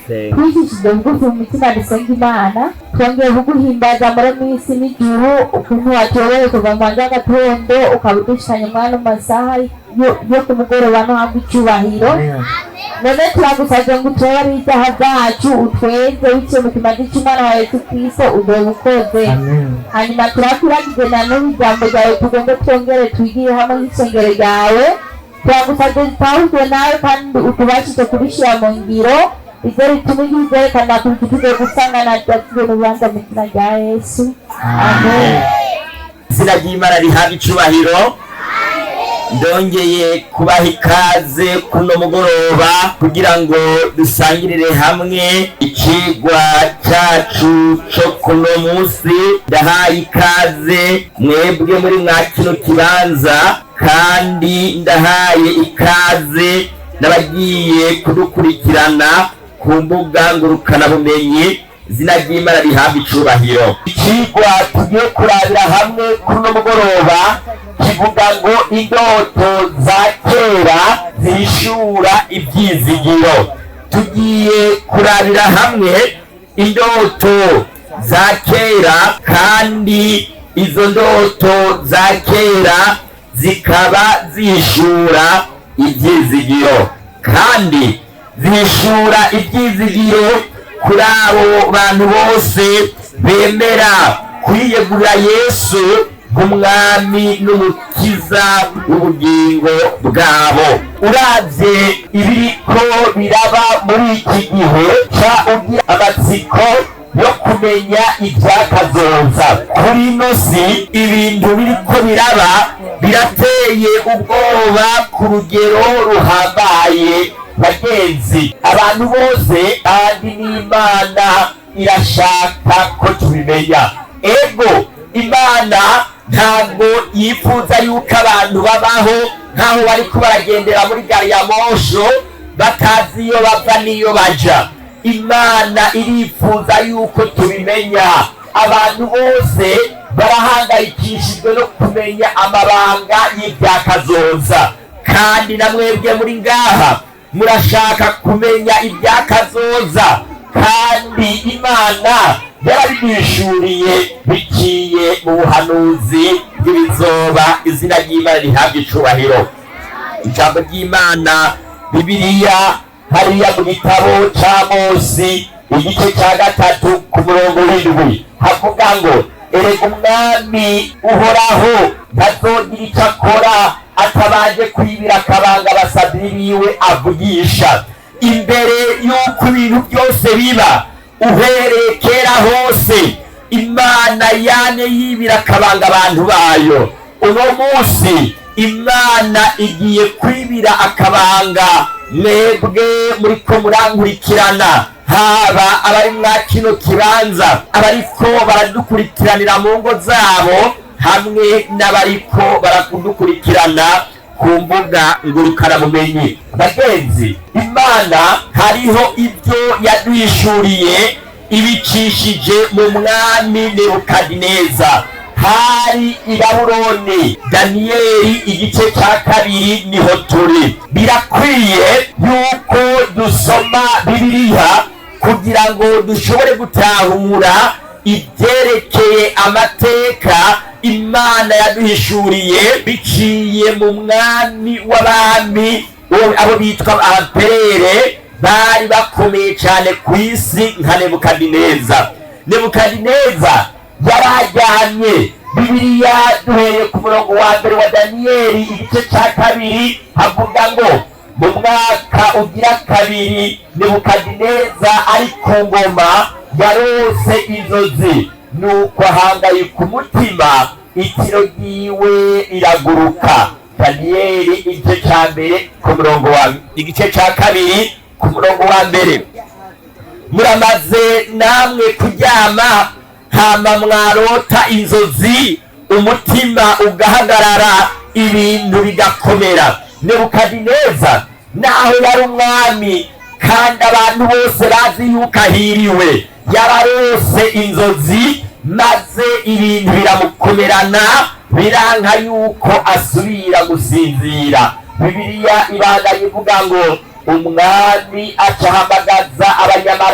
Dusenga. Twicishije bugufi mu mitima dusenga Imana. Twongeye kuguhimbaza muri minsi n'ijuru ukuntu watuyoboye kuva mu wanjye w'agatondo ukaba udushanye umwana mu masaha yo ku mugoroba no habwa icyubahiro. None turagusabye ngo utubabarire ibyaha byacu, utweze biciye mu kimazi cy'umwana wa Yesu Kristo, uzoba ukoze. Hanyuma turakwiragize na n'ubu ijambo ryawe tugombe twongere twigire hamwe nk'isengero ryawe. Turagusabye dutahuzwe nawe kandi utubashije kubishyira mu ngiro, ibyo bituma ijwi ryerekana ku tugiye gusangana ryasize n'urubanza mu izina rya Yesu, amen. Izina ry'Imana rihabwa icubahiro. Ndongeye kubaha ikaze kuno mugoroba kugira ngo dusangirire hamwe icigwa cyacu co kuno munsi. Ndahaye ikaze mwebwe muri mwa kino kibanza, kandi ndahaye ikaze n'abagiye kudukurikirana ku mbuga ngurukanabumenyi. Izina ry'Imana rihabwa icubahiro. Icigwa tugiye kurabira hamwe kuri uno mugoroba kivuga ngo indoto za kera zihishura ibyizigiro. Tugiye kurabira hamwe indoto za kera, kandi izo ndoto za kera zikaba zihishura ibyizigiro, kandi zihishura ibyizigiro kuri abo bantu bose bemera kwiyegurira Yesu nk'umwami n'umukiza w'ubugingo bwabo. Uravye ibiriko biraba muri iki gihe, ca ugira amatsiko yo kumenya ivyakazoza kuri ino si. Ibintu biriko biraba birateye ubwoba ku rugero ruhambaye, bagenzi, abantu bose, kandi n'Imana irashaka ko tubimenya. Ego, Imana ntabwo yifuza yuko abantu babaho nk'aho bariko baragendera muri gari ya mosho, batazi iyo bava n'iyo baja. Imana irifuza yuko tubimenya. Abantu bose barahangayikishijwe no kumenya amabanga y'ibyakazoza, kandi na mwebwe muri ngaha murashaka kumenya ibyakazoza, kandi Imana yarabibishuriye biciye mu buhanuzi bw'ibizoba. Izina ry'Imana rihabwa icubahiro. Ijambo ry'Imana, Bibiliya, hariya mu gitabo ca Mosi igice cya 3 ku murongo w'7 havuga ngo: "Erega umwami Uhoraho ntazogira icyo akora atabanje kwibira akabanga abasabyi biwe avugisha." Imbere y'uko ibintu byose biba, uhereye kera hose, Imana yane yibira akabanga abantu bayo. Uno munsi Imana igiye kwibira akabanga mwebwe muriko murankurikirana, haba abari mwa kino kibanza, abariko baradukurikiranira mu ngo zabo, hamwe n'abariko barakudukurikirana ku mbuga ngurukanabumenyi. Bagenzi, Imana hariho ibyo yaduhishuriye ibicishije mu mwami Nebukadineza hari i Babuloni. Daniyeli igice cya 2 niho turi. Birakwiye yuko dusoma Bibiliya kugira ngo dushobore gutahura ibyerekeye amateka Imana yaduhishuriye biciye mu mwami w'abami, abo bitwa abamperere bari bakomeye cyane ku isi nka Nebukadineza. Nebukadineza yarajyanye. Bibiliya, duhereye ku murongo wa 1 wa Daniyeli igice cya 2, havuga ngo: "Mu mwaka ugira kabiri Nebukadineza ari ku ngoma, yarose inzozi, nuko ahangayika umutima, itiro ryiwe riraguruka." Daniyeli igice cya 1 ku murongo wa, igice cya 2 ku murongo wa 1. Muramaze namwe kuryama, hama mwarota inzozi, umutima ugahagarara, ibintu bigakomera? Nebukadineza, naho yari umwami kandi abantu bose bazi yuko ahiriwe, yararose inzozi maze ibintu biramukomerana, biranka yuko asubira gusinzira. Bibiliya ibandanya ivuga ngo: "Umwami acahamagaza abanyamabanga."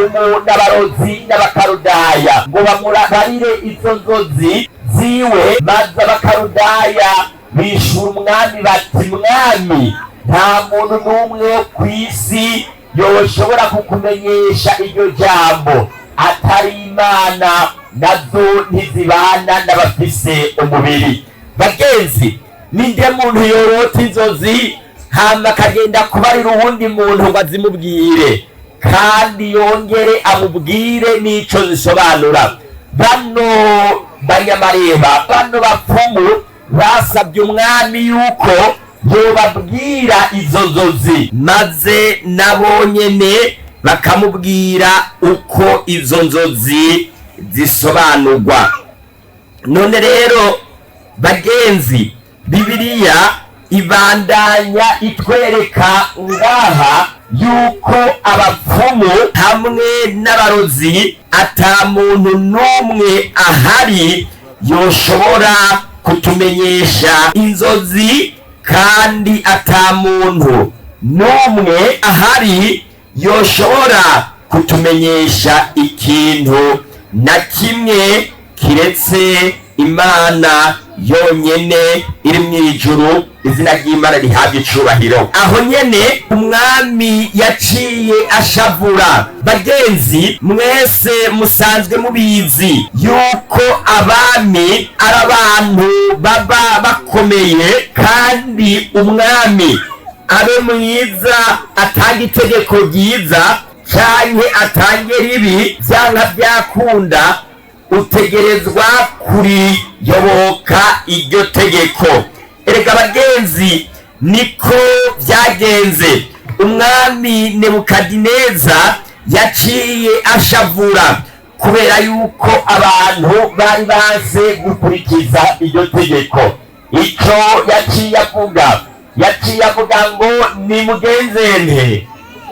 N'abapfumu n'abarozi n'abakarudaya ngo bamurabarire izo nzozi ziwe. Maze abakarudaya bishura umwami bati: "Mwami, nta muntu n'umwe wo ku isi yoshobora kukumenyesha iryo jambo atari Imana, nazo ntizibana n'abafise umubiri." Bagenzi, ninde muntu yorota inzozi hama akagenda kubarira uwundi muntu ngo azimubwire kandi yongere amubwire n'ico zisobanura? Bano banyamareba, bano bapfumu basabye umwami yuko yobabwira izo nzozi, maze nabo nyene bakamubwira uko izo nzozi zisobanurwa. None rero bagenzi, Bibiliya ibandanya itwereka ngaha yuko abapfumu hamwe n'abarozi ata muntu n'umwe ahari yoshobora kutumenyesha inzozi, kandi ata muntu n'umwe ahari yoshobora kutumenyesha ikintu na kimwe kiretse Imana yonyene iri mu ijuru. Izina ry'Imana rihabwa icubahiro. Aho nyene umwami yaciye ashavura. Bagenzi, mwese musanzwe mubizi yuko abami ari abantu baba bakomeye, kandi umwami abe mwiza atanga itegeko ryiza canke atange ribi, vyanka byakunda utegerezwa kuriyoboka iryo tegeko. Erega bagenzi, niko byagenze. Umwami Nebukadineza yaciye ashavura kubera yuko abantu bari banse gukurikiza iryo tegeko. Ico yaciye avuga, yaciye avuga ngo: "Nimugenzente,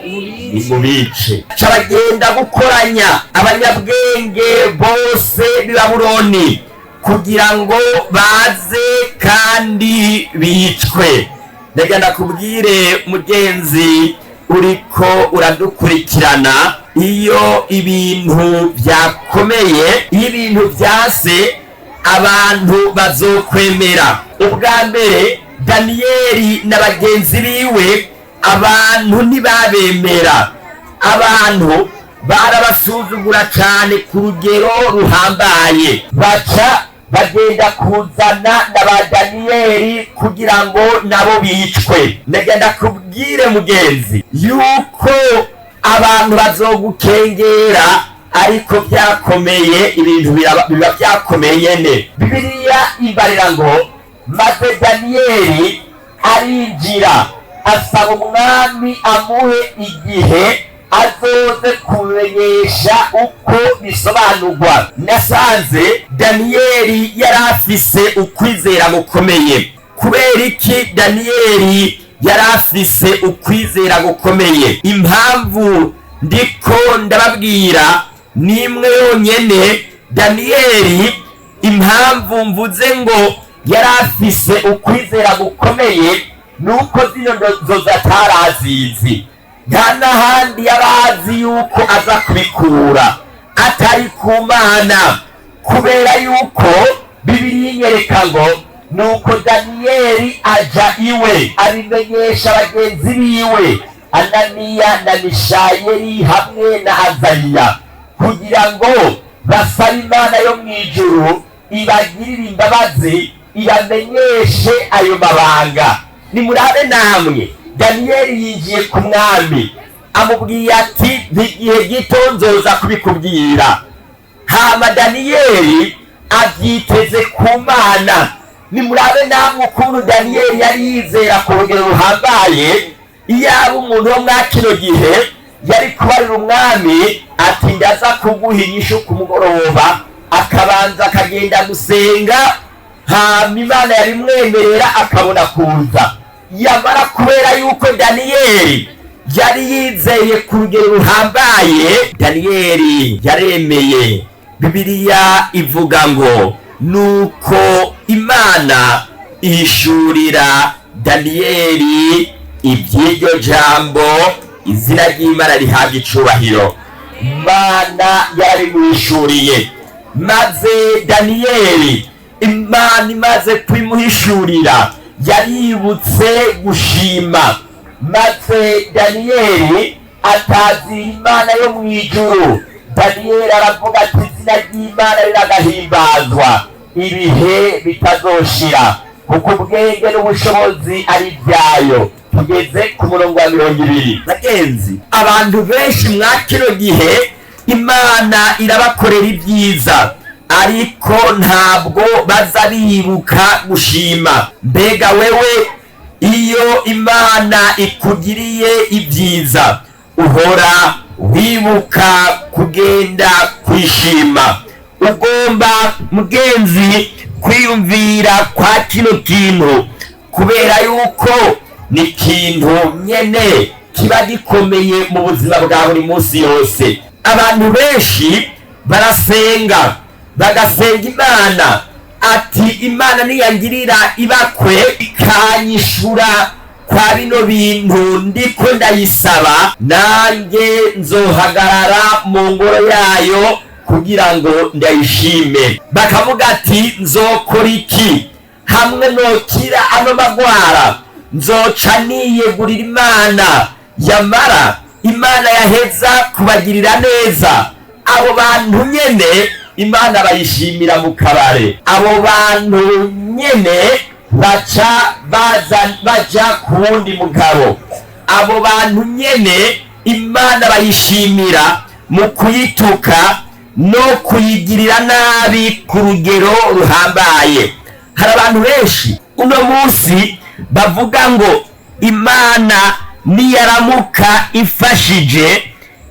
nimubice." Caragenda gukoranya abanyabwenge bose b'i Babuloni kugira ngo baze kandi bicwe. Ndagenda kubwire mugenzi uriko uradukurikirana, iyo ibintu byakomeye, iyo ibintu byase, abantu bazokwemera. Ubwa mbere Daniyeli na bagenzi biwe abantu ntibabemera, abantu barabasuzugura cyane ku rugero ruhambaye. Baca bagenda kuzana na ba Daniyeli kugira ngo nabo bicwe. Ndagenda kubwire mugenzi yuko abantu bazogukengera, ariko byakomeye, ibintu biba byakomeye nyene. Bibiliya imbarira ngo: "Maze Daniyeli arinjira, asaba umwami amuhe igihe azoze kumenyesha uko bisobanurwa." Nasanze Daniyeli yari afise ukwizera gukomeye. Kubera iki Daniyeli yari afise ukwizera gukomeye? Impamvu ndiko ndababwira ni imwe yonyene. Daniyeli, impamvu mvuze ngo yari afise ukwizera gukomeye, nuko zino nzozi atarazizi, nta n'ahandi yari azi yuko aza kubikura atari ku Mana, kubera yuko Bibiliya inyereka ngo: "Nuko Daniyeli aja iwe, abimenyesha bagenzi biwe Ananiya na Mishayeli hamwe na Azariya, kugira ngo basabe Imana yo mu ijuru ibagirire imbabazi, ibamenyeshe ayo mabanga." Nimurabe namwe, Daniyeli yinjiye ku mwami, amubwiye ati: "Ntigihe gito nzoza kubikubwira." Hama Daniyeli abyiteze ku Mana. Nimurabe namwe ukuntu Daniyeli yari yizera ku rugero ruhambaye. Iyaba umuntu wo mwa kino gihe yari kubarira umwami ati: "Ndaza kuguha inyishu ku mugoroba," akabanza akagenda gusenga, hama Imana yarimwemerera akabona kuza. Yamara kubera yuko Daniyeli yari yizeye ku rugero ruhambaye, Daniyeli yaremeye. Bibiliya ivuga ngo: "Nuko Imana ihishurira Daniyeli iby'iryo jambo." Izina ry'Imana rihabwa icubahiro. Imana yarabimwishuriye. Maze Daniyeli, Imana imaze kwimuhishurira, yaributse gushima. Maze Daniyeli atazira Imana yo mu ijuru. Daniyeli aravuga ati: "Izina ry'Imana riragahimbazwa ibihe bitazoshira, kuko ubwenge n'ubushobozi ari ibyayo." Tugeze ku murongo wa 20. Bagenzi, abantu benshi mwa kino gihe Imana irabakorera ibyiza, ariko ntabwo baza bibuka gushima. Mbega wewe, iyo Imana ikugiriye ibyiza, uhora wibuka kugenda kwishima? Ugomba, mugenzi, kwiyumvira kwa kino kintu, kubera yuko ni ikintu nyene kiba gikomeye mu buzima bwa buri munsi yose. Abantu benshi barasenga, bagasenga Imana ati: "Imana niyangirira ibakwe ikanyishura kwa bino bintu ndiko ndayisaba, nanjye nzohagarara mu ngoro yayo kugira ngo ndayishime." Bakavuga ati: "Nzokora iki hamwe nokira ano magwara, nzoca niyegurira Imana." Yamara Imana yaheza kubagirira neza, abo bantu nyene Imana bayishimira mu kabare. Abo bantu nyene baca baza baja ku wundi mugabo. Abo bantu nyene Imana bayishimira mu kuyituka no kuyigirira nabi ku rugero ruhambaye. Hari abantu benshi uno munsi bavuga ngo: "Imana niyaramuka ifashije,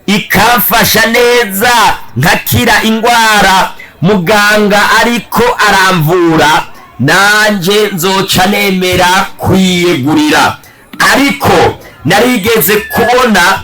ikamfasha neza, nkakira ingwara muganga ariko aramvura, nanjye nzoca nemera kwiyegurira." Ariko narigeze kubona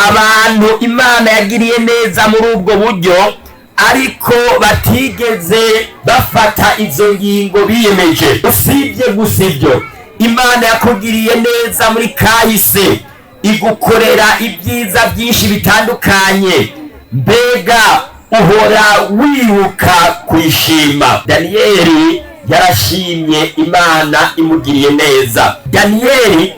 abantu Imana yagiriye neza muri ubwo buryo, ariko batigeze bafata izo ngingo biyemeje. Usibye gusa ibyo, Imana yakugiriye neza muri kahise, igukorera ibyiza byinshi bitandukanye, mbega uhora wibuka kwishima? Daniyeli yarashimye Imana imugiriye neza. Daniyeli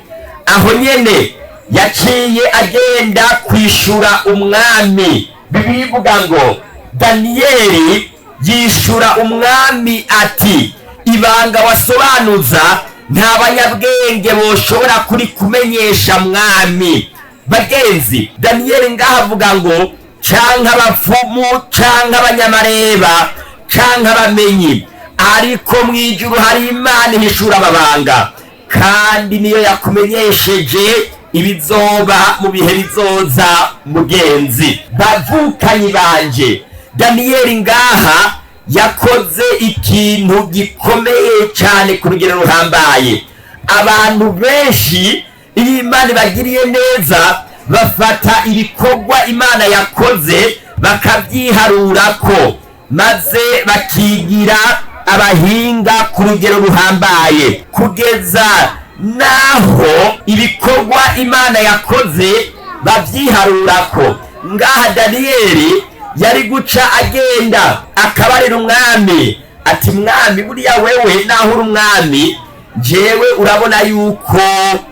aho nyene yaciye agenda kwishura umwami. Bibiliya ivuga ngo Daniyeli yishura umwami ati: "Ibanga wasobanuza nta banyabwenge boshobora kuri kumenyesha, mwami." Bagenzi, Daniyeli ngaho avuga ngo canke abapfumu, canke abanyamareba, canke abamenyi, ariko mu ijuru hari Imana ihishura amabanga, kandi niyo yakumenyesheje ibizoba mu bihe bizoza. Mugenzi, bavukanyi banje, Daniyeli ngaha yakoze ikintu gikomeye cyane ku rugero ruhambaye. Abantu benshi iyo Imana ibagiriye neza, bafata ibikorwa Imana yakoze bakabyiharurako, maze bakigira abahinga ku rugero ruhambaye, kugeza naho ibikorwa Imana yakoze babyiharurako. Ngaha Daniyeli yari guca agenda akabarira umwami ati: "Mwami, buriya wewe naho uri umwami, jewe urabona yuko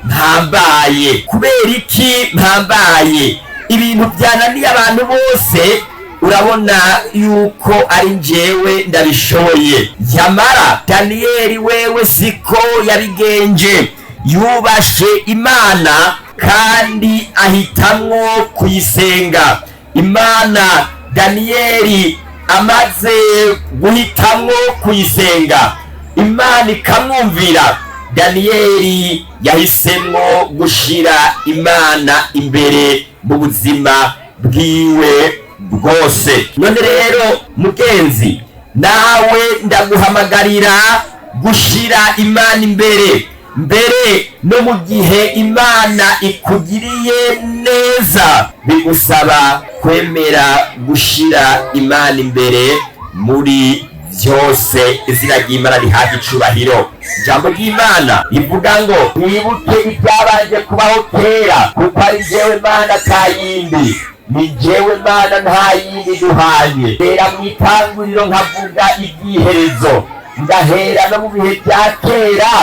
mpambaye. Kubera iki mpambaye? Ibintu byananiye abantu bose, urabona yuko ari njyewe ndabishoboye." Yamara Daniyeli wewe siko yabigenje. Yubashe Imana kandi ahitamwo kuyisenga Imana. Daniyeli amaze guhitamwo kuyisenga, Imana ikamwumvira, Daniyeli yahisemwo gushira Imana imbere mu buzima bwiwe bwose. None rero mugenzi, nawe ndaguhamagarira gushira Imana imbere, mbere no mu gihe Imana ikugiriye neza. Bigusaba kwemera gushira Imana imbere muri byose. Izina ry'Imana rihabwa icubahiro. Ijambo ry'Imana rivuga ngo: "Mwibuke ibyabanje kubaho kera, kuko ari jewe Mana kayindi." Ni jewe Mana, nta yindi duhanye. Hera mu itanguriro nkavuga ibyiherezo, ngahera no mu bihe bya kera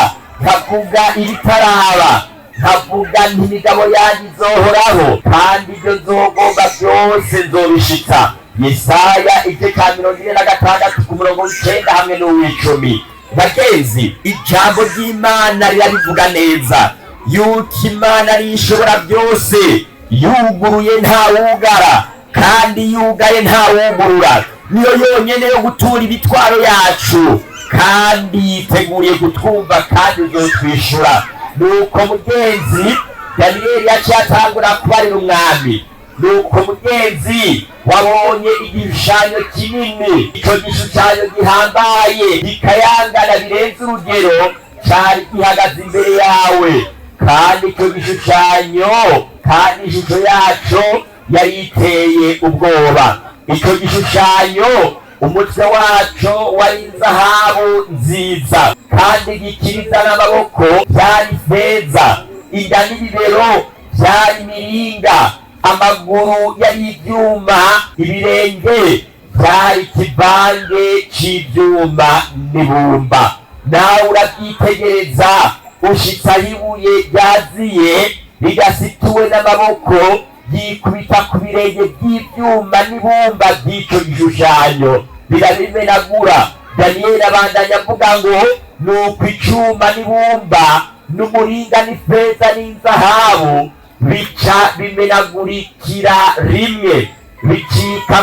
nkavuga ibitaraba, nkavuga nti imigabo yanjye izohoraho, kandi ibyo nzogomba byose nzobishitsa. Yesaya igice cya 46 ku murongo w'9 hamwe n'uw'icumi. Bagenzi, ijambo ry'Imana rirabivuga neza yuko Imana ariyo ishobora byose. Yuguruye ntawugara, kandi yugaye ntawugurura. Niyo yonyene yo gutura ibitwaro yacu, kandi yiteguriye kutwumva kandi izotwishura. Nuko mugenzi, Daniyeli yaciye atangura kubarira umwami. Nuko mugenzi, wabonye igishushanyo kinini. Ico gishushanyo gihambaye gikayangana birenze urugero cari gihagaze imbere yawe, kandi icyo gishushanyo, kandi ishusho yaco yari iteye ubwoba. Icyo gishushanyo, umutwe waco wari inzahabu nziza, kandi igikiriza n'amaboko byari feza, inda n'ibibero byari imiringa, amaguru yari ibyuma, ibirenge byari ikivange c'ibyuma n'ibumba. Nawe urabyitegereza ushitsa aho ibuye ryaziye rigasituwe n'amaboko, yikubita ku birenge by'ibyuma n'ibumba by'ico gishushanyo, birabimenagura. Daniyeli abandanya avuga ngo: nuko icuma n'ibumba n'umuringa n'ifeza n'inzahabu bica bimenagurikira rimwe, bicika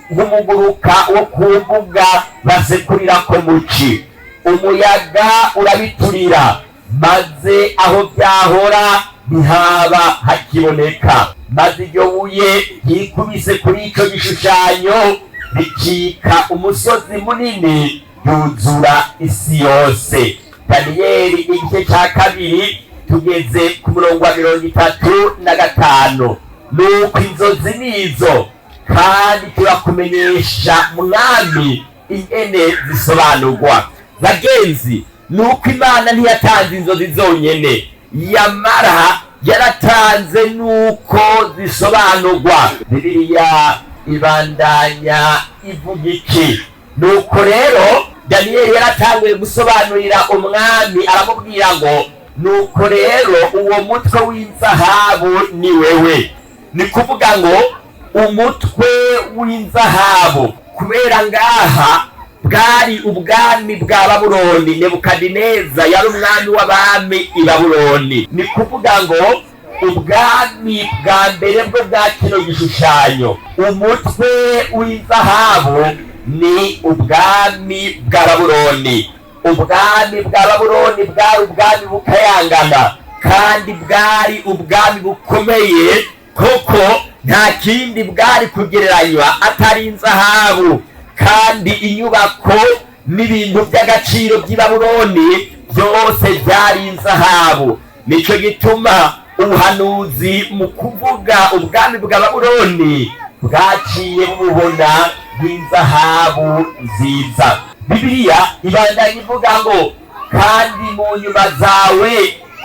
nk'umuguruka wo ku mbuga basekurirako muci. Umuyaga urabiturira, maze aho byahora ntihaba hakiboneka. Maze iryo buye ryikubise kuri ico gishushanyo, ricika umusozi munini, yuzura isi yose. Daniyeli igice cya 2, tugeze ku murongo wa 35. Nuko inzozi nizo, kandi turakumenyesha mwami ingene zisobanurwa. Bagenzi, nuko Imana ntiyatanze inzozi zonyene, yamara yaratanze nuko zisobanurwa. Bibiliya ibandanya ivuga iki? Nuko rero Daniyeli yaratanguye gusobanurira umwami, aramubwira ngo: nuko rero uwo mutwe w'inzahabu ni wewe. Ni kuvuga ngo umutwe w'inzahabu, kubera ngaha bwari ubwami bwa Babuloni. Nebukadineza yari umwami w'abami i Babuloni. Ni kuvuga ngo ubwami bwa mbere bwo bwa kino gishushanyo, umutwe w'inzahabu, ni ubwami bwa Babuloni. Ubwami bwa Babuloni bwari ubwami bukayangana, kandi bwari ubwami bukomeye koko. Nta kindi bwari kugereranywa atari inzahabu, kandi inyubako n'ibintu by'agaciro by'i Babuloni byose byari inzahabu. Nicyo gituma ubuhanuzi mu kuvuga ubwami bwa Babuloni bwaciye bububona nk'inzahabu nziza. Bibiliya ibandanya ivuga ngo: kandi mu nyuma zawe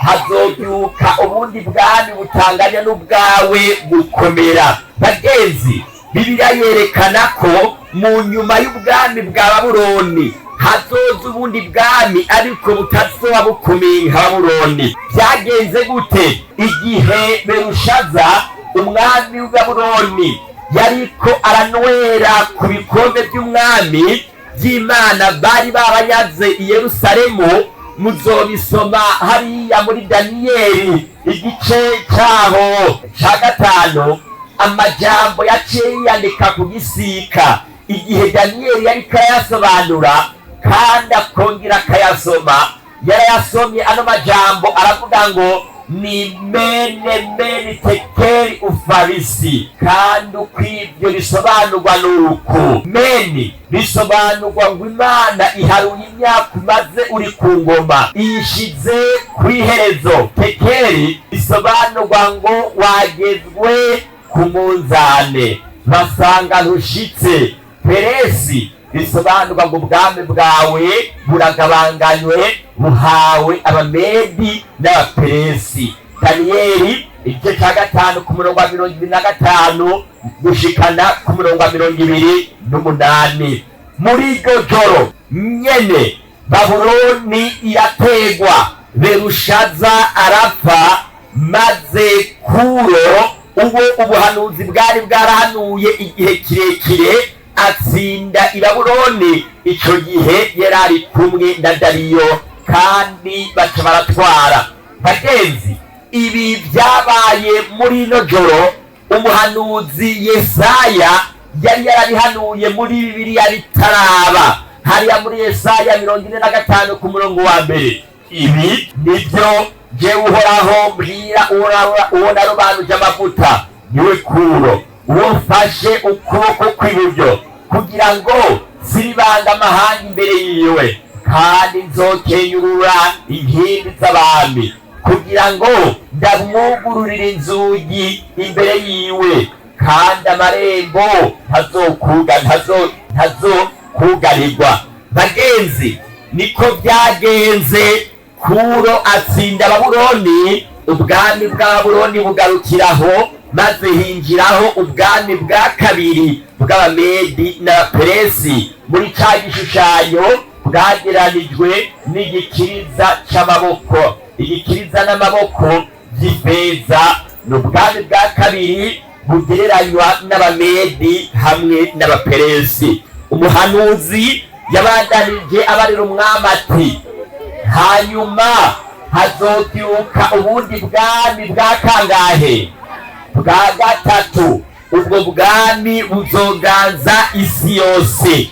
hazobyuka ubundi bwami butanganya n'ubwawe gukomera. Bagenzi, Bibiliya yerekana ko mu nyuma y'ubwami bwa Babuloni hazoza ubundi bwami, ariko butazoba bukomeye nka Babuloni. Byagenze gute? Igihe Berushaza, umwami w'i Babuloni, yariko aranywera ku bikombe by'umwami by'imana bari babanyaze i Yerusalemu, muzobisoma hariya muri Daniyeli igice cyaho cya 5, amajambo yaciye yiyandika ku gisika igihe Daniyeli yariko arayasobanura kandi akongera akayasoma, yarayasomye ano majambo, aravuga ngo ni mene mene tekeri ufarisi. Kandi uko ibyo bisobanurwa nuku: meni bisobanurwa ngo Imana iharuye imyaka umaze uri ku ngoma, iyishize ku iherezo. Tekeri bisobanurwa ngo wagezwe ku munzane, basanga ntushitse. Peresi bisobanurwa ngo ubwami bwawe buragabanganywe, buhawe Abamedi n'Abaperesi. Daniyeli Igice cya 5 ku murongo wa 25 gushikana ku murongo wa 28. Muri iryo joro nyene Babuloni irategwa, Berushaza arapfa, maze Kuro, uwo ubuhanuzi bwari bwarahanuye igihe kirekire, atsinda i Babuloni. Ico gihe yari ari kumwe na Dariyo, kandi baca baratwara. Bagenzi, ibi byabaye muri ino joro. Umuhanuzi Yesaya yari yarabihanuye muri Bibiliya bitaraba, hariya muri Yesaya 45 ku murongo wa 1: "Ibi nibyo jewe Uhoraho mbwira uwo narobanuje amavuta, niwe Kuro, uwo mfashe ukuboko kw'iburyo, kugira ngo siribanga amahanga imbere yiwe, kandi nzokenyurura inkindi z'abami, kugira ngo ndamwugururire inzugi imbere yiwe, kandi amarembo ntazokuga ntazokugarirwa." Bagenzi, niko byagenze. Kuro atsinda Babuloni, ubwami bwa Babuloni bugarukiraho, maze hinjiraho ubwami bwa kabiri bw'Abamedi n'Abaperesi. Muri ca gishushanyo bwageranijwe n'igikiriza c'amaboko, igikiriza n'amaboko by'ifeza, ni ubwami bwa kabiri bugereranywa n'Abamedi hamwe n'Abaperesi. Umuhanuzi yabandanije abarira umwami ati: "Hanyuma hazobyuka ubundi bwami bwa kangahe? Bwa gatatu. Ubwo bwami buzoganza isi yose."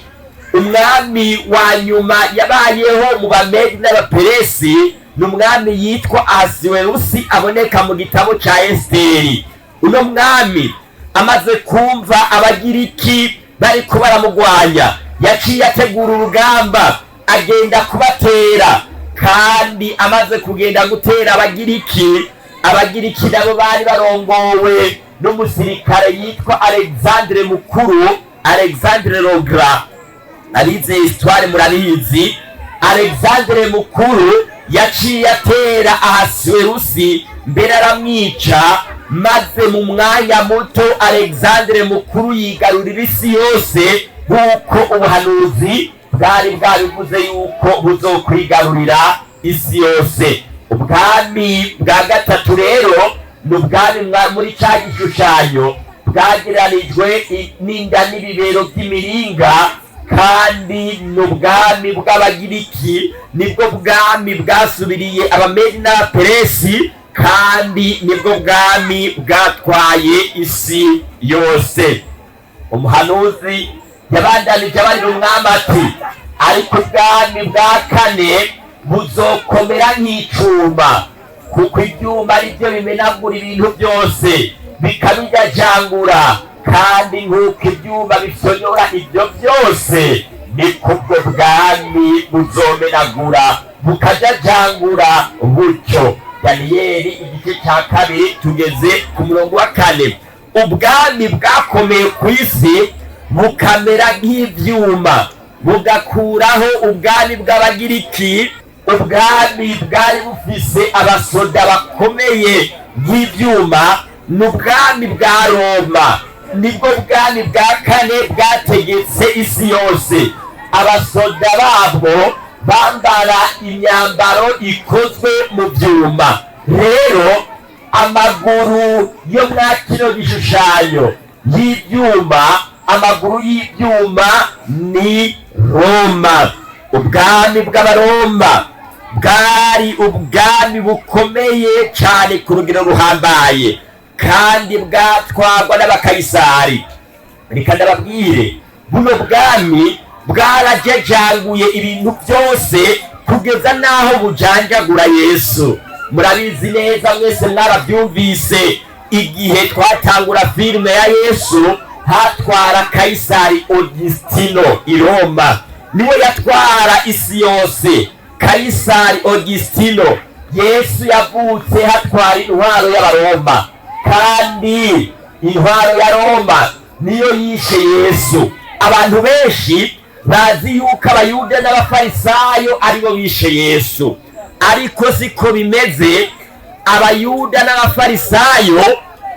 Umwami wa nyuma yabayeho mu Bamedi n'Abaperesi ni umwami yitwa Ahasuwerusi, aboneka mu gitabo ca Esiteri. Uno mwami amaze kumva Abagiriki bariko baramugwanya, yaciye ategura urugamba, agenda kubatera. Kandi amaze kugenda gutera Abagiriki, Abagiriki nabo bari barongowe n'umusirikare yitwa Alexandre Mukuru, Alexandre le Grand. Abize histoire murabizi. Alexandre Mukuru yaciye atera Ahasuwerusi, mbere aramwica, maze mu mwanya muto Alexandre Mukuru yigarurira isi yose, nk'uko ubuhanuzi bwari bwabivuze yuko buzokwigarurira isi yose. Ubwami bwa gatatu rero ni ubwami muri ca gishushanyo bwageranijwe n'inda n'ibibero by'imiringa, kandi ni ubwami bw'Abagiriki. Nibwo bwami bwasubiriye Abamedi n'Abaperesi, kandi nibwo bwami bwatwaye isi yose. Umuhanuzi yabandanije abarira umwami ati: "Ariko ubwami bwa kane buzokomera nk'icuma, kuko ibyuma ari byo bimenagura ibintu byose bikabijajangura, kandi nk'uko ibyuma bifyonyora ibyo byose, niko ubwo bwami buzomenagura bukajajangura butyo." Daniyeli igice cya 2, tugeze ku murongo wa 4. Ubwami bwakomeye ku isi bukamera nk'ivyuma, bugakuraho ubwami bw'Abagiriki, ubwami bwari bufise abasoda bakomeye nk'ivyuma, ni ubwami bwa Roma. Nibwo bwami bwa kane bwategetse isi yose. Abasoda babwo bambara imyambaro ikozwe mu vyuma. Rero amaguru yo mwa kino gishushanyo y'ibyuma, amaguru y'ibyuma ni Roma. Ubwami bw'Abaroma bwari ubwami bukomeye cyane ku rugero ruhambaye, kandi bwatwarwa n'abakayisari. Reka ndababwire, buno bwami bwarajajanguye ibintu byose kugeza n'aho bujanjagura Yesu. Murabizi neza, mwese mwarabyumvise, igihe twatangura filime ya Yesu hatwara Kayisari Augustino i Roma, niwe yatwara isi yose, Kayisari Augustino. Yesu yavutse hatwara intwaro y'Abaroma, kandi intwaro ya Roma niyo yishe Yesu. Abantu benshi bazi yuko Abayuda n'Abafarisayo aribo bishe Yesu, ariko siko bimeze. Abayuda n'Abafarisayo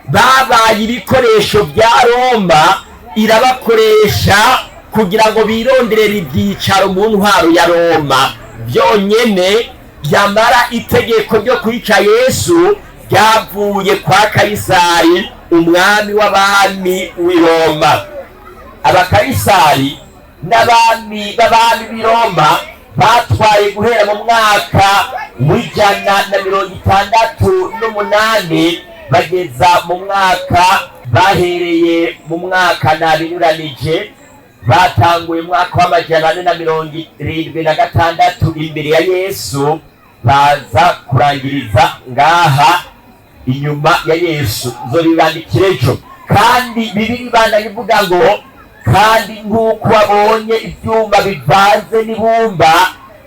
babaye ibikoresho bya Roma, irabakoresha kugira ngo bironderere ibyicaro mu ntwaro ya Roma byonyene. Byamara itegeko ryo kwica Yesu ryavuye kwa Kayisari, umwami w'abami w'i Roma. Abakayisari n'abami b'abami b'i Roma batwaye guhera mu mwaka w'168 bageza mu mwaka, bahereye mu mwaka nabinyuranije, batanguye umwaka w'476 imbere ya Yesu, baza kurangiriza ngaha inyuma ya Yesu. Nzobibandikira ejo. Kandi Bibiri ibanda ivuga ngo: "Kandi nk'uko babonye ibyuma bivanze n'ibumba,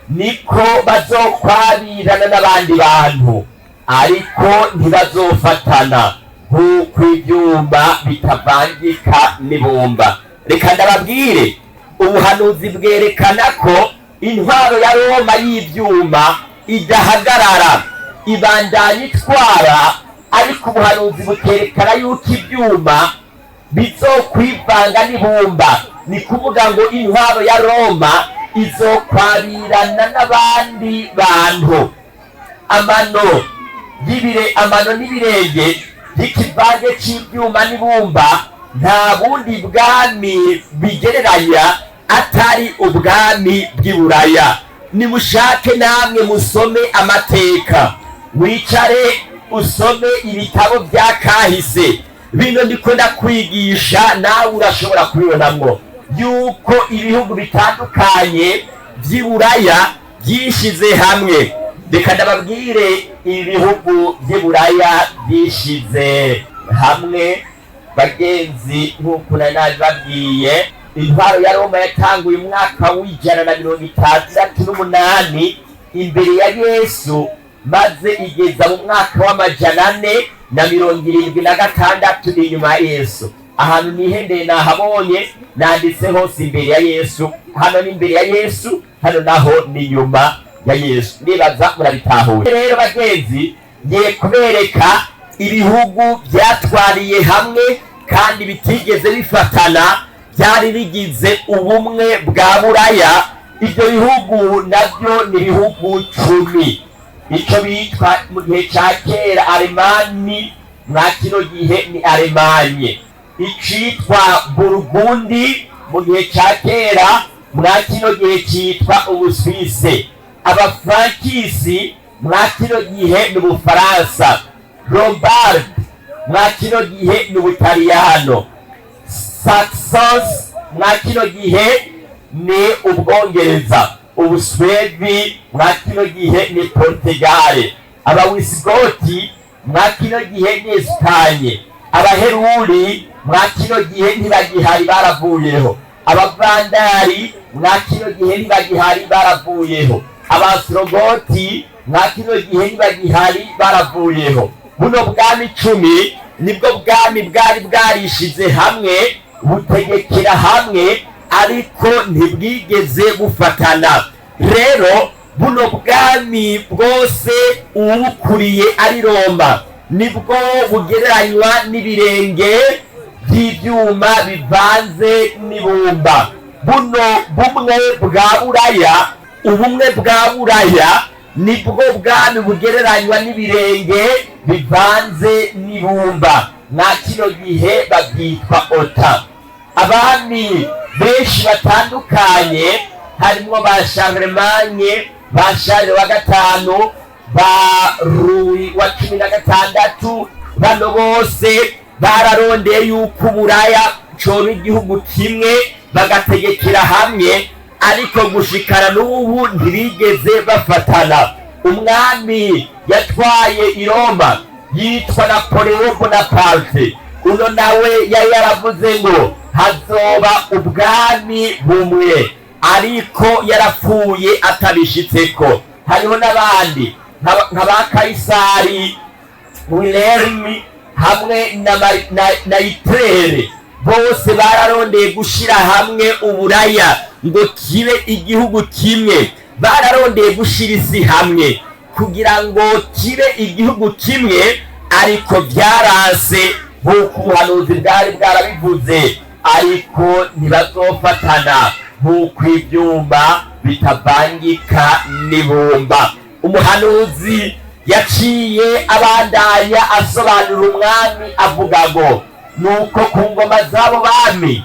niko bazokwabirana n'abandi bantu, ariko ntibazofatana nk'uko ibyuma bitavangika n'ibumba." Reka ndababwire, ubuhanuzi bwerekana ko intwaro ya Roma y'ibyuma idahagarara, ibandanya itwara, ariko ubuhanuzi bukerekana yuko ibyuma bizokwivanga n'ibumba. Ni kuvuga ngo intwaro ya Roma izokwabirana n'abandi bantu. Amano y'ibire, amano n'ibirenge by'ikivange cy'ibyuma n'ibumba, nta bundi bwami bigereranya atari ubwami bw'i Buraya. Nimushake namwe musome amateka, wicare usome ibitabo bya kahise. Bino ndiko ndakwigisha, nawe urashobora kubibonamwo yuko ibihugu bitandukanye by'i Buraya byishize hamwe. Reka ndababwire ibihugu by'i Buraya byishize hamwe. Bagenzi, nk'uko nari nabibabwiye, intwaro ya Roma yatanguye umwaka w'168 imbere ya Yesu, maze igeza mu mwaka w'476 inyuma ya Yesu. Ahantu nihendeye nahabonye, nanditse hose imbere ya Yesu. Hano ni imbere ya Yesu, hano naho ni nyuma ya Yesu. Nibaza murabitahuye. Rero bagenzi, ngiye kubereka ibihugu byatwariye hamwe kandi bitigeze bifatana, byari bigize ubumwe bwa Buraya. Ibyo bihugu nabyo ni ibihugu 10. Icyo bitwa mu gihe cya kera Alemani, mwa kino gihe ni Alemanye. Icitwa Burugundi mu gihe cya kera, mwa kino gihe cyitwa Ubuswise. Abafrankisi mwa kino gihe ni Ubufaransa. Lombard mwa kino gihe ni Ubutaliyano. Saxons mwa kino gihe ni Ubwongereza. Ubuswedi mwa kino gihe ni Portugal. Abawisigoti mwa kino gihe ni Esipanye. Abaheruri mwa kino gihe ntibagihari, baravuyeho. Abavandari mwa kino gihe ntibagihari, baravuyeho. Abasorogoti mwa kino gihe ntibagihari, baravuyeho. Buno bwami 10 nibwo bwami bwari bwarishize hamwe, butegekera hamwe, ariko ntibwigeze bufatana. Rero buno bwami bwose uwubukuriye ari Roma, nibwo bugereranywa n'ibirenge by'ibyuma bivanze n'ibumba. Buno bumwe bwa Buraya, ubumwe bwa Buraya nibwo bwami bugereranywa n'ibirenge bivanze n'ibumba. Mwa kino gihe babyitwa OTAN. Abami benshi batandukanye, harimo ba Charlemagne, ba Charles wa gatanu, ba Louis wa 16, bano bose bararondeye yuko Uburaya coba igihugu kimwe, bagategekera hamwe, ariko gushikana n'ubu ntibigeze bafatana. Umwami yatwaye i Roma yitwa Napoleon Bonaparte. Uno nawe yari yaravuze ngo hazoba ubwami bumwe, ariko yarapfuye atabishitseko. Hariho n'abandi nka ba Kayisari Wilhelm hamwe na Itere, bose bararondeye gushira hamwe Uburaya ngo kibe igihugu kimwe. Bararondeye gushira isi hamwe. Kugira ngo kibe igihugu kimwe, ariko byaranse nk'uko ubuhanuzi bwari bwarabivuze. Ariko ntibazofatana nk'uko ibyuma bitavangika n'ibumba. Umuhanuzi yaciye abandanya asobanura umwami avuga ngo: "Nuko ku ngoma z'abo bami,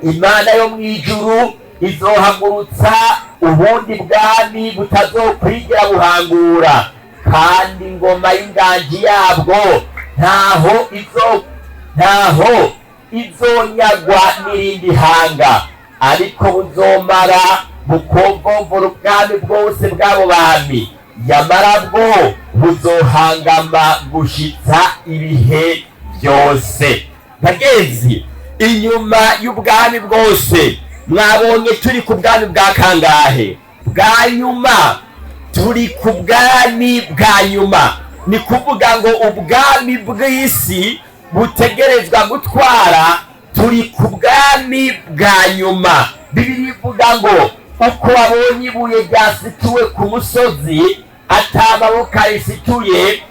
Imana yo mu ijuru izohagurutsa ubundi bwami butazokwigira buhangura, kandi ingoma y'inganji yabwo ntaho izonyagwa n'irindi hanga, ariko buzomara bukomvomvora ubwami bwose bw'abo bami, yamara bwo buzohangama gushitsa ibihe byose." Bagenzi, inyuma y'ubwami bwose mwabonye, turi ku bwami bwa kangahe? Bwa nyuma. Turi ku bwami bwa nyuma, ni kuvuga ngo ubwami bw'isi butegerezwa gutwara. Turi ku bwami bwa nyuma. Bibiliya ivuga ngo: "Uko wabonye ibuye ryasituwe ku musozi atamaboko arisituye,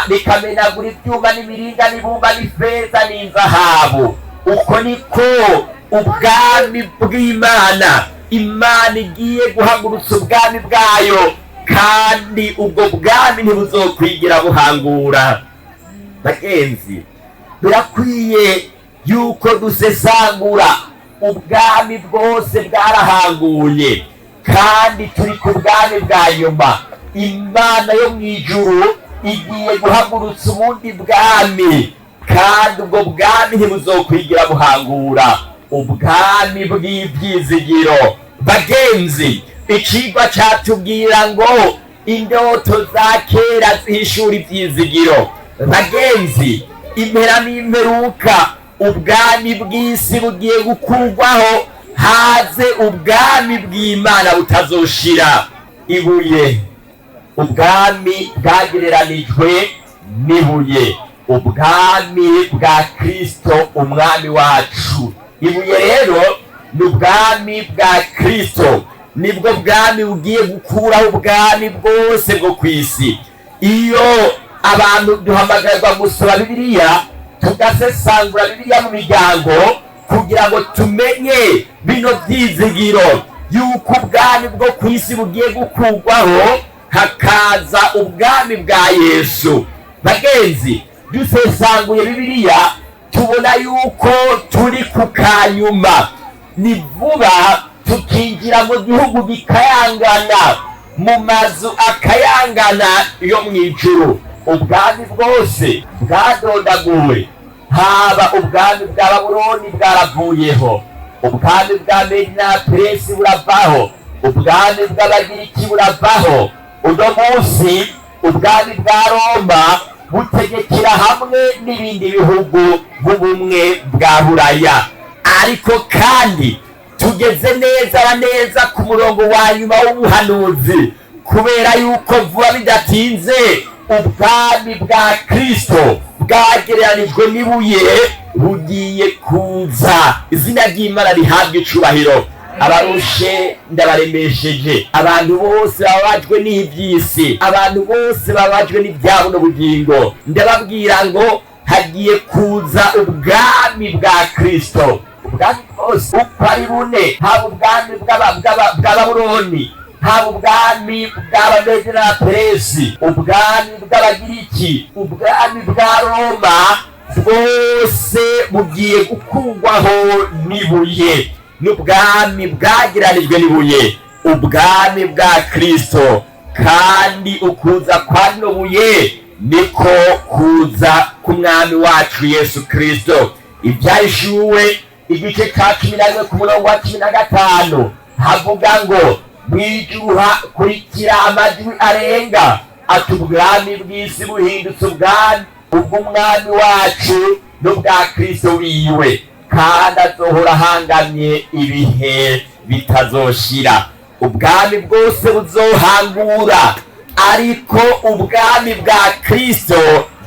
rikamenagura ibyuma n'imiringa n'ibumba n'ifeza n'inzahabu, uko niko ubwami bw'Imana, Imana igiye guhagurutsa ubwami bwayo, kandi ubwo bwami ntibuzokwigira buhangura." Bagenzi, birakwiye yuko dusesangura. Ubwami bwose bwarahanguye, kandi turi ku bwami bwa nyuma. Imana yo mu ijuru igiye guhagurutsa ubundi bwami, kandi ubwo bwami ntibuzokwigira buhangura, ubwami bw'ibyizigiro. Bagenzi, icigwa catubwira ngo indoto za kera zihishura ibyizigiro. Bagenzi, impera n'imperuka, ubwami bw'isi bugiye gukurwaho, haze ubwami bw'Imana butazoshira. Ibuye, ubwami bwagereranijwe n'ibuye, ubwami bwa Kristo umwami wacu. Ibuye rero ni ubwami bwa Kristo, nibwo bwami bugiye gukuraho ubwami bwose bwo ku isi. Iyo abantu duhamagarirwa gusoma Bibiliya, tugasesangura Bibiliya mu miryango, kugira ngo tumenye bino byizigiro yuko ubwami bwo ku isi bugiye gukurwaho, hakaza ubwami bwa Yesu. Bagenzi, dusesanguye Bibiliya, tubona yuko turi ku kanyuma. Ni vuba tukinjira mu gihugu gikayangana, mu mazu akayangana yo mu ijuru. Ubwami bwose bwadondaguwe, haba ubwami bwa Babuloni bwaravuyeho, ubwami bwa Medi na Peresi buravaho, ubwami bw'Abagiriki buravaho. Uno munsi ubwami bwa Roma butegekera hamwe n'ibindi bihugu bw'Ubumwe bwa Buraya. Ariko kandi tugeze neza na neza ku murongo wa nyuma w'ubuhanuzi, kubera yuko vuba bidatinze ubwami bwa Kristo bwagereranijwe n'ibuye bugiye kuza. Izina ry'Imana rihabwa icubahiro. Abarushe ndabaremesheje, abantu bose bababajwe n'iby'isi, abantu bose bababajwe n'ibyabo n'ubugingo, ndababwira ngo hagiye kuza ubwami bwa Kristo. Ubwami bwose uko ari bune, haba ubwami bwa Babuloni, haba ubwami bw'Abamedi na Peresi, ubwami bw'Abagiriki, ubwami bwa Roma, bwose bugiye gukurwaho n'ibuye, n'ubwami bwagereranijwe n'ibuye, ubwami bwa Kristo. Kandi ukuza kwa rino buye niko kuza k'umwami wacu Yesu Kristo. Ibyahishuwe igice cya 11 ku murongo wa 15 havuga ngo: "Mwijuru hakurikira amajwi arenga ati: 'Ubwami bw'isi buhindutse ubwami ubw'umwami wacu n'ubwa Kristo wiwe, kandi azohora ahangamye ibihe bitazoshira.'" Ubwami bwose buzohangura, ariko ubwami bwa Kristo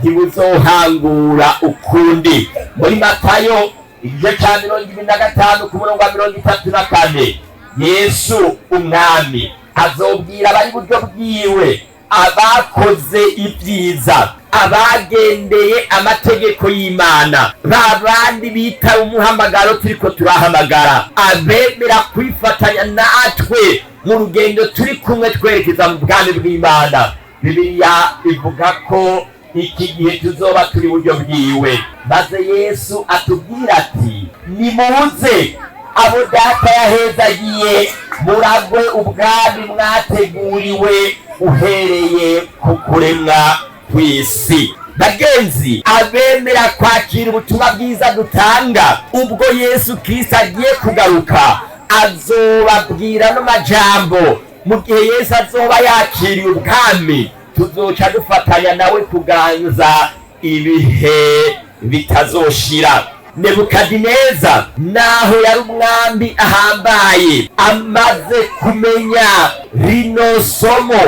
ntibuzohangura ukundi. Muri Matayo igice cya 25 ku murongo wa 34, Yesu umwami azobwira abari buryo bwiwe Abakoze ibyiza, abagendeye amategeko y'Imana, ba bandi bitaba umuhamagaro turiko turahamagara, abemera kwifatanya natwe mu rugendo turi kumwe twerekeza mu bwami bw'Imana, Bibiliya ivuga ko iki gihe tuzoba turi buryo bwiwe. Maze Yesu atubwira ati: "Nimuze abo Data yahezagiye, muragwe ubwami mwateguriwe uhereye ku kuremwa kw'isi." Bagenzi, abemera kwakira ubutumwa bwiza dutanga, ubwo Yesu Kristo agiye kugaruka azobabwira no majambo. Mu gihe Yesu azoba yakiriye ubwami, tuzoca dufatanya nawe kuganza ibihe bitazoshira. Nebukadineza, naho yari umwami ahambaye, amaze kumenya rino somo,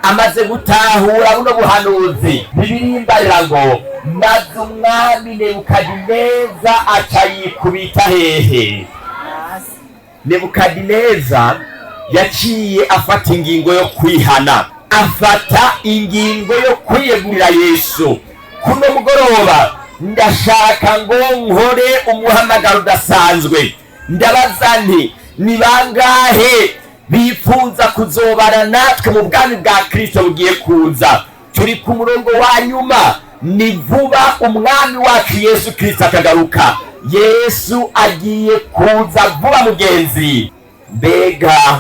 amaze gutahura buno buhanuzi, bibirimbarira ngo: "Maze umwami Nebukadineza aca yikubita hehe?" Nebukadineza yaciye afata ingingo yo kwihana, afata ingingo yo kwiyegurira Yesu. Kuno mugoroba ndashaka ngo nkore umuhamagaro udasanzwe. Ndabaza nti: ni bangahe bifuza kuzobana natwe mu bwami bwa Kristo bugiye kuza? Turi ku murongo wa nyuma, ni vuba umwami wacu Yesu Kristo akagaruka. Yesu agiye kuza vuba. Mugenzi, mbega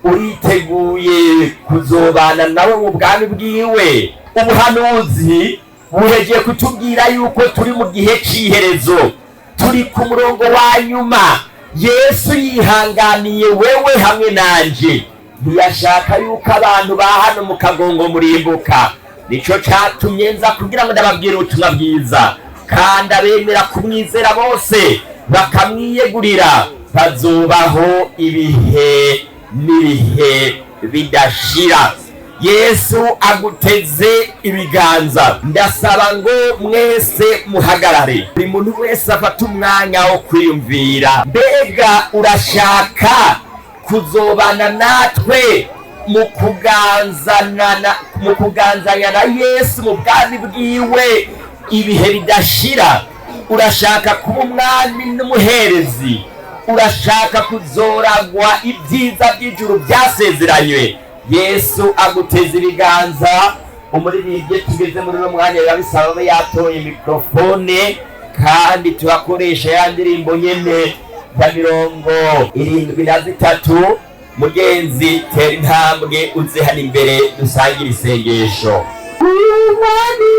uriteguye kuzobana nawe mu bwami bwiwe? Ubuhanuzi buhegeye kutubwira yuko turi mu gihe cy'iherezo, turi ku murongo wa nyuma. Yesu yihanganiye wewe hamwe nanje, ntiyashaka yuko abantu ba hano mu Kagongo murimbuka. Nico catumye nza kugira ngo ndababwire ubutumwa bwiza, kandi abemera kumwizera bose bakamwiyegurira bazobaho ibihe n'ibihe bidashira. Yesu aguteze ibiganza. Ndasaba ngo mwese muhagarare, buri muntu wese afate umwanya wo kwiyumvira: mbega urashaka kuzobana natwe mu kuganzana mu kuganzanya na Yesu mu bwami bwiwe ibihe bidashira? Urashaka kuba umwami n'umuherezi? Urashaka kuzoragwa ibyiza by'ijuru byasezeranywe? Yesu aguteza ibiganza. Umuririmbyi tugeze muri uno mwanya biba bisaba abe yatoye mikorofone, kandi turakoresha ya ndirimbo nyene ya 73. Mugenzi, tera intambwe uze hano imbere dusangire isengesho. Umwami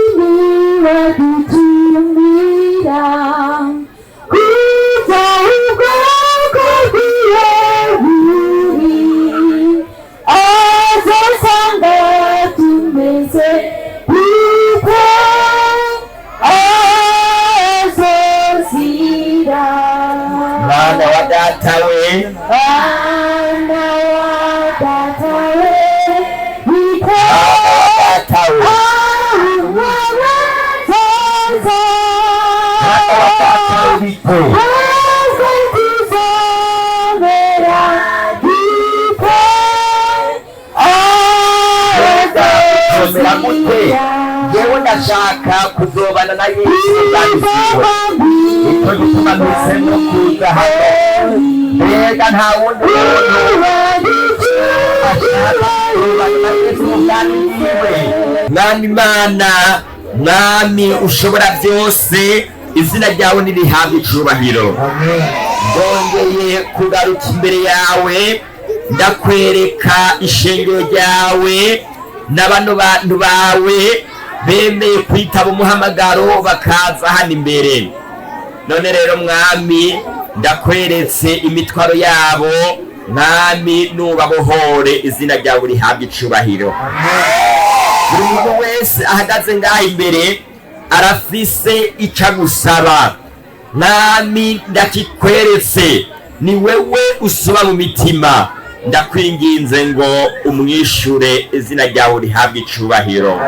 wadutumira kuza ubwoko bwiwe buri, azosanga tumeze kuko azozira. Mwana wa Data we, Mwana wa Data we, wiko Mwana wa Data we, mwana wa Data we, bite? Komera mute. Yewe, ndashaka kuzobana na Yesu mu bwami bwiwe, nicyo gituma mpisemo kuza hano. Mbega nta wundi muntu ashaka kuzobana na Yesu mu bwami bwiwe? Mwami Imana, Mwami ushobora byose, izina ryawe nirihabwe icubahiro. Ndongeye kugaruka imbere yawe, ndakwereka ishengero ryawe na bano bantu bawe bemeye kwitaba umuhamagaro bakaza hano imbere. None rero Mwami, ndakweretse imitwaro yabo. Mwami, nubabohore, izina ryawe rihabwe icubahiro. Buri muntu wese ahagaze ngaha imbere arafise icyo agusaba. Mwami, ndakikweretse, ni wewe usoba mu mitima. Ndakwinginze ngo umwishure, izina ryawe rihabwe icubahiro.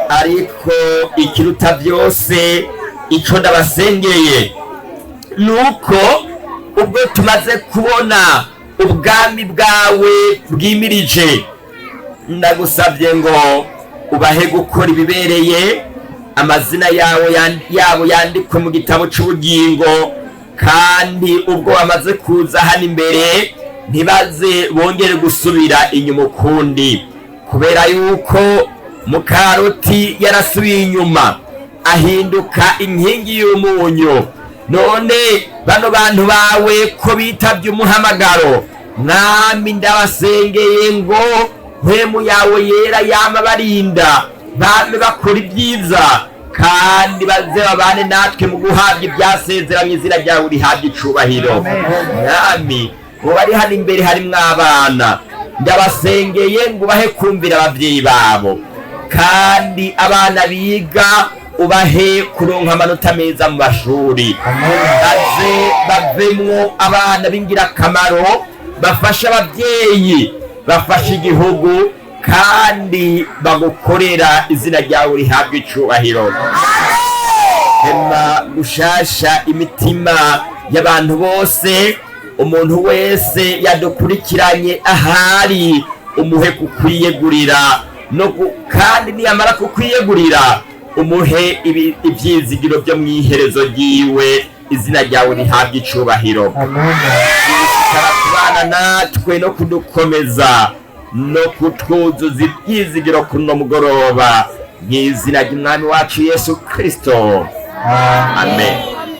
Ariko ikiruta byose, icyo ndabasengeye ni uko ubwo tumaze kubona ubwami bwawe bwimirije. Ndagusabye ngo ubahe gukora ibibereye, amazina yawe yabo yandikwe mu gitabo cy'ubugingo, kandi ubwo bamaze kuza hano imbere ntibaze bongere gusubira inyuma ukundi, kubera yuko mukaroti yarasubiye inyuma ahinduka inkingi y'umunyu. None bano bantu bawe ko bitabye umuhamagaro, Mwami, ndabasengeye ngo mpwemu yawe yera yama barinda, bame bakora ibyiza, kandi baze babane natwe mu guhabwa ibyasezeranye. Izina ryawe rihabwa icubahiro. Mwami, mu bari hano imbere harimwo abana, ndabasengeye ngo ubahe kumvira ababyeyi babo, kandi abana biga ubahe kuronka amanota meza mu mashuri, baze bavemwo abana b'ingirakamaro, bafashe ababyeyi, bafashe igihugu, kandi bagukorera. Izina ryawe rihabwa icubahiro. Hema gushasha imitima y'abantu bose, umuntu wese yadukurikiranye ahari umuhe kukwiyegurira no kandi niyamara kukwiyegurira umuhe ibyizigiro byo mu iherezo ryiwe. Izina ryawe rihabwa icubahiro. Kubana natwe no kudukomeza no kutwuzuza ibyizigiro kuno mugoroba, mu izina ry'Umwami wacu Yesu Kristo, amen.